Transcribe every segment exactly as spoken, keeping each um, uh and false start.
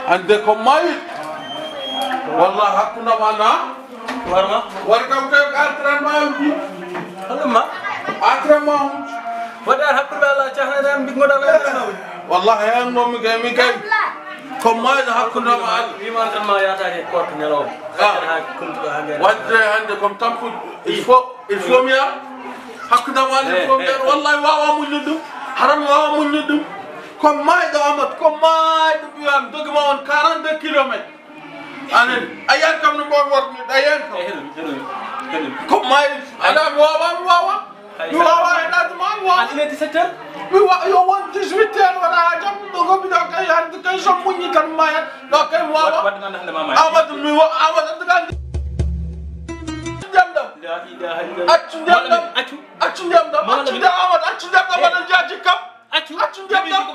Ande ko mayi. Wallah, hakkunde am an, ha? Warma. War kam kay, entraînement am bi. Hoɗum ma? Entraînement am. Waɗi ar hakkunde Allah, cahna dan big modal. Wallah, hen moom mi kay, mi kay. Ko mayi hakkunde am an. Wi man tan ma yaata he korko ñalawma. Ah. Ha kuntuɗo ha ngeen. Wadde hande comme tampude, il faut, il faut mi yar. Hakkunde am an, il faut mi yar. Wallahi, wawa muññude ɗum. Haram wawa muññude ɗum. Ko maayɗo Amadou, ko maayɗo ɓiyaam, dogi ma on quarante-deux kilomètres. Anen, a yiyan kam no ɓoy worɓe, a yiyan kam. Eh, hello, hello, hello. Ko maayɗo, ala mi wawa, mi wawa. Mi wawa e ɗaade ma, mi wawa. An ine dix-sept heures? Mi wa-, yo won dix-huit heures wona ha jam, ɗo gomi ɗo kay, hande kay so muññi tan mi maayat, ɗo kay mi wawa. Wadde, wadde mi annda hande ma maaya. Amadou, mi wa-, Amadou, hande kay. Ndiyam ɗam. La ilaha illallah. Accu ndiyam ɗam. Accu. Accu ndiyam ɗam. Accu ndiyam, Amadou, accu ndiyam ɗam, mbaɗa jaaji kam. Accu. Accu ndiyam ɗam.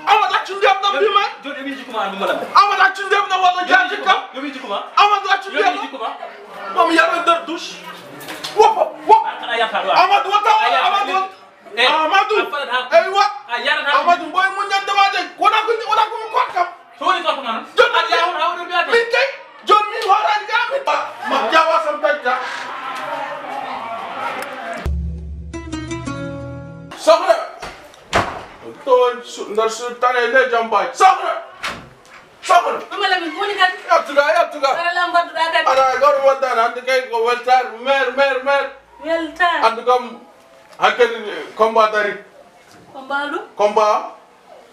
Amadou, accu ndiyam ɗam, mbi ma. Joni mi jikku ma, Amadou. Amadou, accu ndiyam ɗam, walla jaaji kam. Yo mi jikku ma. Amadou, accu ndiyam ɗam. Yo mi jikku ma. Mo mi yara nder douche. Wop, wop. Amadou, wota, Amadou, wota. Eh, Amadou. Eywa. Amadou, mboy muññande ma de. Wona ko, wona ko mi kokkam. So woni gorko ma noon? Joni a yaa on hawre mbiyaade. Min kay, joni min horaani ka min. Ma, ma jawa sam pecca. Soxna. Toon su-, nder su-, tane nde jambaaji. Soxna. Soxna. Mama Lamine, ko woni kadi? Yaltuga, yaltuga. Ara lam mbaɗduɗa kadi. Ara, goro waddana, hannde kay ko weltaare, meer, meer, meer. Weltaare. Hannde kam, hakkadi combat dari. Combat ɗum? Combat.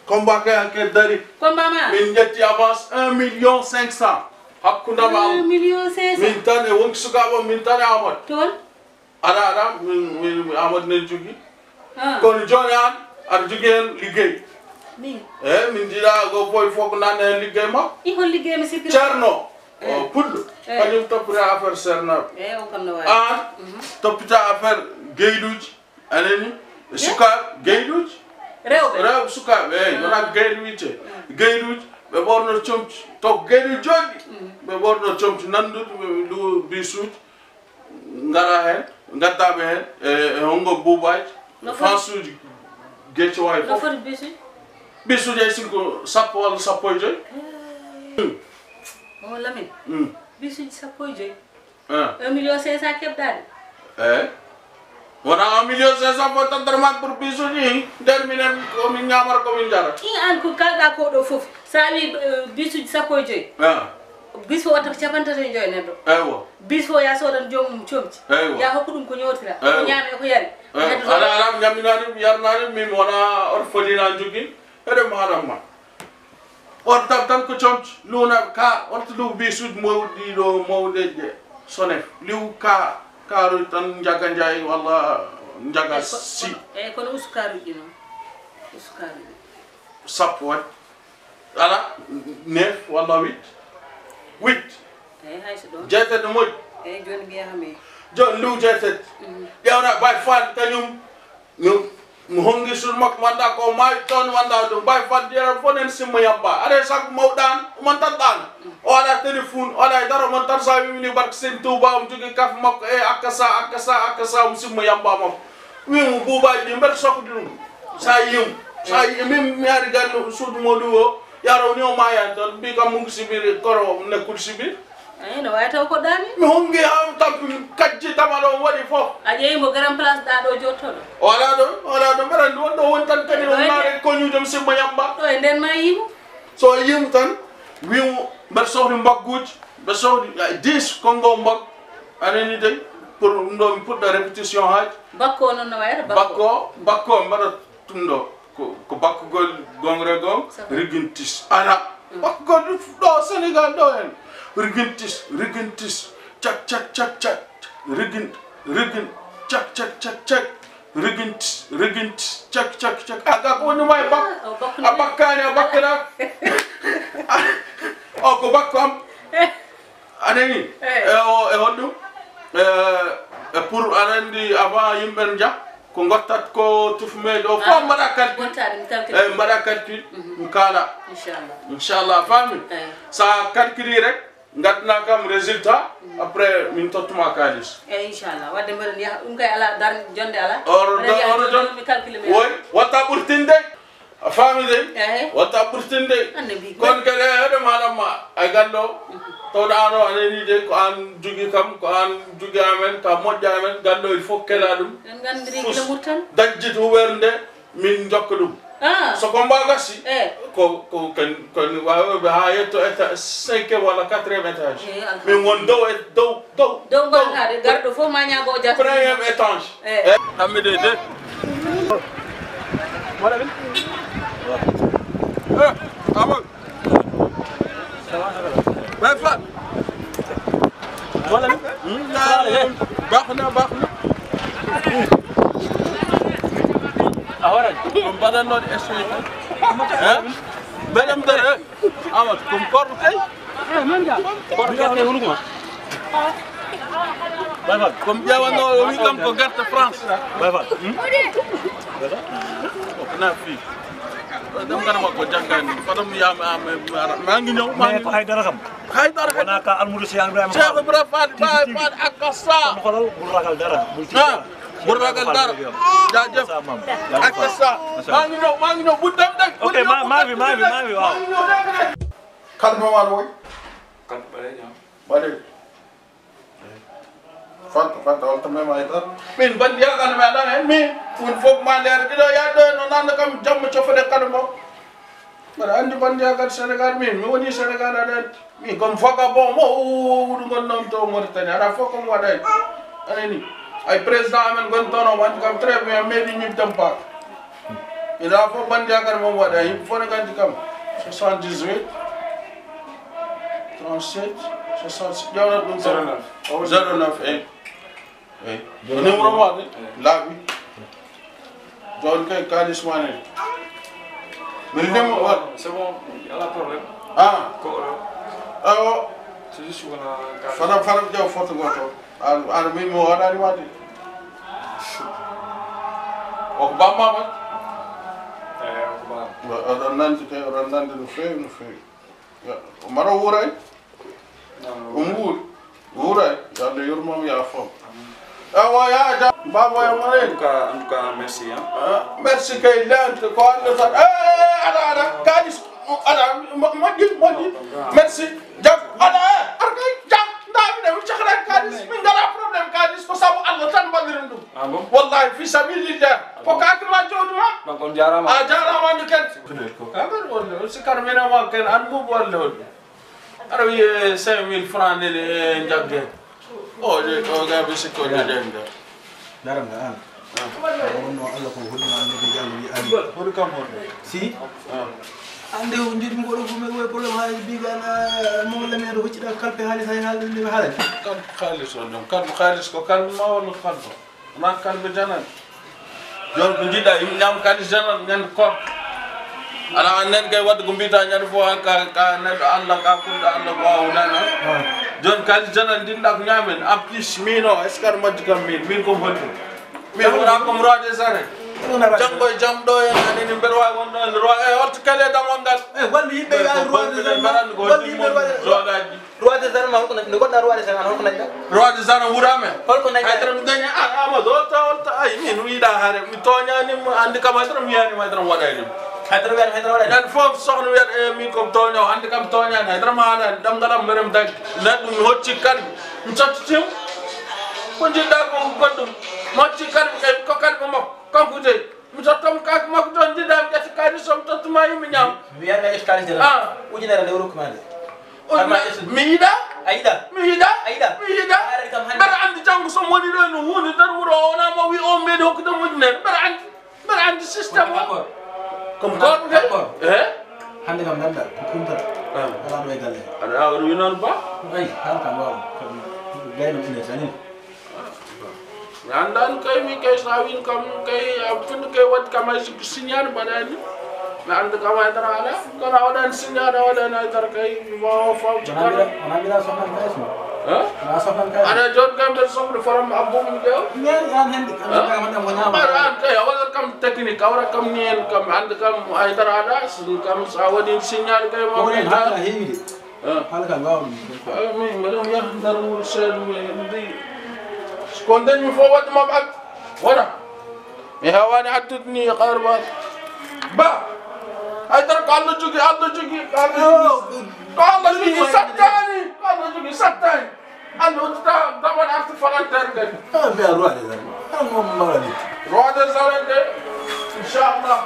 Combat kay hakke dari. Combat ma? Min ƴetti avance un million cinq cent. Hakkunde am. Un million cinq cent. Min tan e wonki sukaaɓe, min tan e Amadou. Toon? Aɗa, aɗa, min, min, min Amadou nen jogii. Ah. Kono jooni an, aɗa jogii heen liggey. Min? Eey, min njiɗa ko boy fof ko nanna heen liggey makko. I hol liggey mi sikki? Ceerno, o pullo. Eey. Kañum toppita affaire seernaaɓe. Eey, on kam no waawi. Aan, toppita affaire geyduuji. A nani? Sukaaɓe, geyduuji. Rewɓe? Rewɓe, sukaaɓe, eey, wonaa geydu wiyetee. Geyduuji, ɓe ɓorno comci. Taw ko geyduuji jooɗɗi. Ɓe ɓorno comci, nanndude, ɓe luwo bisuuji, ngara heen, ngaddaa ɓe heen, e, e honngo buubaaji, no foti? Fansuuji, geccowaay fof. No foti bisuuji? Bisuuji ay sinko sappo walla sappo e joy. Hmm. O Lamine, bisuuji sappo e joy. Ah. Un million cinq cent keɓɗaa de. Eey. Wona un million cinq cent fof tottat ma pour bisuuji, nder minen ko min ñaamata, ko min njara. I an ko kalɗa ko ɗo fof, so a wi, eh, bisuuji sappo e joy. Ah. Bis fof watta ko capanɗe tati e joy neɗɗo. Eywa. Bis fof ya soodan joomum comci. Eywa. Ya hokku ɗum ko ñootira. Eywa. Ko ñaame, ko yari. Eywa. Neɗɗo ala, ala, mi ñamminani, mi yarnani, min wona oto fodina jogin. Eɗen maɗan ma. On tan, tan ko comci, luuna ka, on to luw bisuuji mawɗi ɗo, mawɗe je, Sonef. Liw ka, kaaruuji tan njaga njaay walla njaga si. Eey, kono usu kaaruuji ɗi noon. Usu kaaruuji. Sappo waɗi. Ala, neuf walla huit. Huit. Eey, hay so ɗoon. Jeetati no moƴƴi. Eey, jooni mi yaha mi. Jooni liw jeetati. Mhm. Ƴeewna Baay Faal kañum. Mi, mi honngi suudu makko, mi anndaa ko o maayi toon, mi anndaa ɗum. Mbawi fadde yaram fof nen simma yamba. Aɗa sago mawɗo an, oman tan ɗaano. O alaa téléphone, o alaa e dara, oman tan so a wimini barke Sëñ Tuuba, omo jogii kafe makko, e akka sa, akka sa, akka sa, omo simma yamba makko. Wimo buubaaji ɗi, mbeɗa sokkude ɗum. Sa yiyimo, sa yi-, min mi ari galle suudu mawɗo o, yaro ni o maayani toon, mbi kam mungo sibiri, koro nekkul sibiri. Eey, no waawi taw ko ɗaani. Mi honngi am tampi, kajji tama ɗo waɗi fof. A ƴeewi mo grand place ɗa ɗo jottoɗo? O alaa ɗo, o alaa ɗo, mbeɗa anndi won ɗo woni tan kadi, o naare koñuujo mi simma yamba. Ɗo e nden ma yiimo? So o yiimo tan, wiimo mbeɗa sohli mbagguuji, mbeɗa sohli, eh, dix Kongo mbaggu. A nani dey, pour ɗum ɗo mi puɗɗa répétition haaji. Bakko o noon no wayata? Bakko? Bakko, bakko mbaɗa ɗum ɗo. Ko, ko bakkugol gongre gong, rigintis. Ana, bakkugol ɗum ɗo Sénégal ɗo en. Rigintis, rigintis, cak, cak, cak, cak. Rigin, rigin, cak, cak, cak, cak. Rigintis, rigintis, cak, cak, cak. A ga ko woni ma e bak-, a bakkaani, a bakkana. O ko bakko am. A nani? Eey. E o, e honɗum? E, e pour aɗa anndi avant yimɓe ne njaha, ko ngottat ko tufumeeje o fof mbaɗa calcul. Eey, mbaɗa calcul, mi kaala. Inchallah. Inchallah, a faami? Eey. So a calculi rek, ngaddana kam résultat, après min tottuma kaalis. Eey, inchallah. Wadde mbeɗen yaha, ɗum kay alaa dar-, jonnde alaa. Oro, mbeɗen yaha oro jonnde jon-, mi calcule mi. Woy, watta ɓurtinde. A faami dey? Ehe. Watta ɓurtin dey. Annabi. Kono kadi, eh, hoɗo maaɗa ma, ay gallo. Tawɗo aan o, a nanii dey, ko aan jogi kam, ko aan jogi amen, ka moƴƴa amen, gallo il faut kela ɗum. En nganndiri gila Murtan. Dajjit huɓeere nde, min jokka ɗum. Ah. So combat gasi, eh, ko, ko, kon, kon waawɓe haa yetto état cinquième walla quatrième étage. Eh, alhamdulillah. Min won dow e, dow, dow, dow. Dow ngon haade, garɗo fof ma ñaago o jaasi. Premier étage. Eh. Eh, tammi de, de. Voilà, oui. Eh, amoon. Baye Fall. Voilà, oui. Hmm, baax na, baax na. A hoorani. Ko mbaɗatnoo ɗo essayé tan. Hein? Mbeɗa mbaɗa, eh, Amadou, ko mi korɗo kay. Eh, man ga. Korɗo gerte e huluk ma. Baye Fall. Ko mi ƴeewatnoo, o wi kam ko gerte France. Baye Fall. Hmm? Baye Fall. O ko na fii. Ɗum kana makko janngaani. Fadam yaama, maa ngi ñëw, maa ngi ñëw. Hay dara kam. Haydara kadi. Wonaa ka almuudo Cheikh Ibrahima Cheikh Fall. Ibrahima Fall, tigi, Baye tigi. Fall, ak Kassa. Kono xoolal, bul ragal dara, bul tiit dara. Ah, bul ragal dara. Cheikh Ibrahima Fall. Jaajëf. Sa maam. Jaajëf. Ak Kassa. Macha Allah. Maa ngi ñëw, maa ngi ñëw, bul dem de, bul ñëw, bul dem de. Ok, maa, maa fi, maa fi, maa fi, waaw. Maa ngi ñëw de. Kalba maa la woy. Kalba, eh, ñaam. Ba de. Fanta, Fanta, wala tamit maa ngi dara. Min, ban yaakaar ne maa daan, eh, min, un foog maa leer, di doo yaa doo, no naan kam jàmm ca fële Kalba. Mbaɗa anndi banndiraagal Sénégal, min, mi woni Sénégal aɗa anndi. Min, comme vagabond mo, o, o, o, ɗum ɗon noon to Mauritanie, aɗa fof comme waɗa hen. Anani, ay président amen gon toon, o anndi kam très bien, meeɗi ñibde Mpaaka. Ina fof banndiraagal mum waɗa, yimɓe fof ne nganndi kam. Soixante-dix-huit, trente-sept, soixante-six, ƴeewna ɗum tan. Zéro neuf. Zéro neuf, eyi. Eyi. Ko numéro ma de, laaɓi. Jooni kay kaalis ma ne. Mi nemo wa. C'est bon, alaa problème. Ah. Ko, euh, awo. C'est juste wona kaalis. Fana, fana jaw foto goto. An, an mi mo waɗani ma de. O ko bamma ma. Eh, o ko bamma. Oɗon nandi kay, oɗon nandi no feewi, no feewi. Ya, Maro wuuray? Non, non. Ko nguuri. Wuuray. Yo Allah yurmam, yaafam. Awa, ya ja, baba ya mare. En tout cas, en tout cas, merci, hein. Ah, merci kay lent ko Allah tan. Eh, ala, ala, kaalis, ala, mo-, moƴƴi, moƴƴi. Merci. Jam, ala, eh, ar kay, jam. Ndaa, minen, min cakran kaalis. Min ngalaa problème kaalis. Ko sabu Allah tan mbaɗiren ɗum. Ah bon? Wallahi, fi sabilillah. Ko kaakima jawdi ma. Donc, on jaaraama. A jaaraama, no ken. Amen, wonde, on sikar minen ma ken, an mbuubu wonde, wonde. Aɗa wiye cinq mille francs neli e jagge. O, de, o ga bi sikko de, de, de. Daranga an. Ah. Wonno Allah ko holno Annabi Jallo wi ani. Hoɗo kam hoɗo? Si. Ah. Ande o jiɗmi ko ɗo ko mi woy problème haalis biga na mo le me do hocci da kalpe haalis hay haalis de haalis. Kalpe haalis on ɗon. Kalpe haalis ko kalpe ma walla kalpe? Wonaa kalbe janan. Jooni ko njiɗɗaa, yimɓe ñaama kadi janan ñande koor. Alaa, aan nani kay waɗde ko mbiytaa ñande fof, ka, ka neɗɗo Allah, ka kulɗo Allah ko waawa nana. Ah. Jooni kadi janan ndinɗaa ko ñaamen. En plus, miin o, est-ce que aɗa majji kam miin? Miin ko mi holli? Miin wonaa ko mi roi des arènes. Janngo e jam ɗo en, anani mbeɗa waawi wonde roi. E holto kele damol ngal? Eh, walla yimɓe yaani roi des arènes, walla yimɓe roi des arènes. Roi des arènes, holko nani-, no goɗɗo roi des arènes, holko nani-ɗaa? Roi des arènes wuro amen. Holko nani-ɗaa? Hay dara mi dañi, ah, Amadou, holto, holto, ay, min mi yiɗaa haare, mi tooñaani mo, anndi kam hay dara mi wiyaani mo, hay dara mi waɗaani mo. Hay dara wiyaani, hay dara waɗaani? Ñande fof sohna wiyata, eh, min ko mi tooño, anndi kam mi tooñaani, hay dara mi haalaani, ɗemngal am mbeɗa mi daggi. Neɗɗo mi hocci kalbi, mi tottiti mo. Ko njiɗɗaa ko goɗɗum, mi hocci kalbi, eh, ko kalbi makko, kanko jeyi. Mi totta mo kaake makko toon, njiɗaa mi ƴetta kaalis o, mi totta ma yimɓe ñaama. Mi wiyan mi ƴetta kaalis de. Ah. Ujunere nde o rokki ma nde. O, mi yiɗaa. A yiɗaa? Mi yiɗaa. A yiɗaa? Mi yiɗaa. A haarani kam hannde. Mbeɗa anndi janngo so mi woni ɗo ene huuwni tan wuro o, wonaa mo wi o mbeɗa hokkude mo ujunere. Mbeɗa anndi. Mbeɗa anndi système o. D'accord. Ko mi korɗo de. D'accord. Eh? Hannde kam nganndaa ko kumtal. Ah. Alaa ɗo e galle. Aɗa, aɗa wi noon ba? Ay, haala kam waaw. Ko gayno inde tan. Mi anndaani kay, mi kay, so a wiin kam kay, a foti kay waɗde kam hay so ko signaade mbaɗaani. Mi annda kam hay dara alaa. Kono a waɗaani signaade, a waɗaani hay dara kay, mi waawa faw ci kala. Wonaa mbiɗa sohlan kay so. Hein? Wonaa sohlan kay so. Aɗa jooni kay mbeɗa sohla forom abbo mum ƴeew. Mais an hannde kam. Hein? Kam wonaa. Mbaɗa an kay, a waɗat kam technique, a waɗat kam ni en kam, mi annda kam hay dara alaa, so kam so a waɗi signaade kay ma. Ko woni haala heewi de. Ah. Haala ka mbaawa ɗum. Ah, min, mbeɗa yaha nder wuro seeɗa, mi, mi, ko ndañmi fof waɗde maɓɓe addu. Wona. Mi heewaani addude ni e kayre ma. Ba. Ay tan ko Allah jogi, Allah jogi, ko Allah jogi. Ko Allah jogi sattaani, ko Allah jogi sattaani. Allah uddita damal arti falanteer kadi. Ah, mbiya roi des arènes. Ah, non, non, non. Roi des arènes de, inchallah.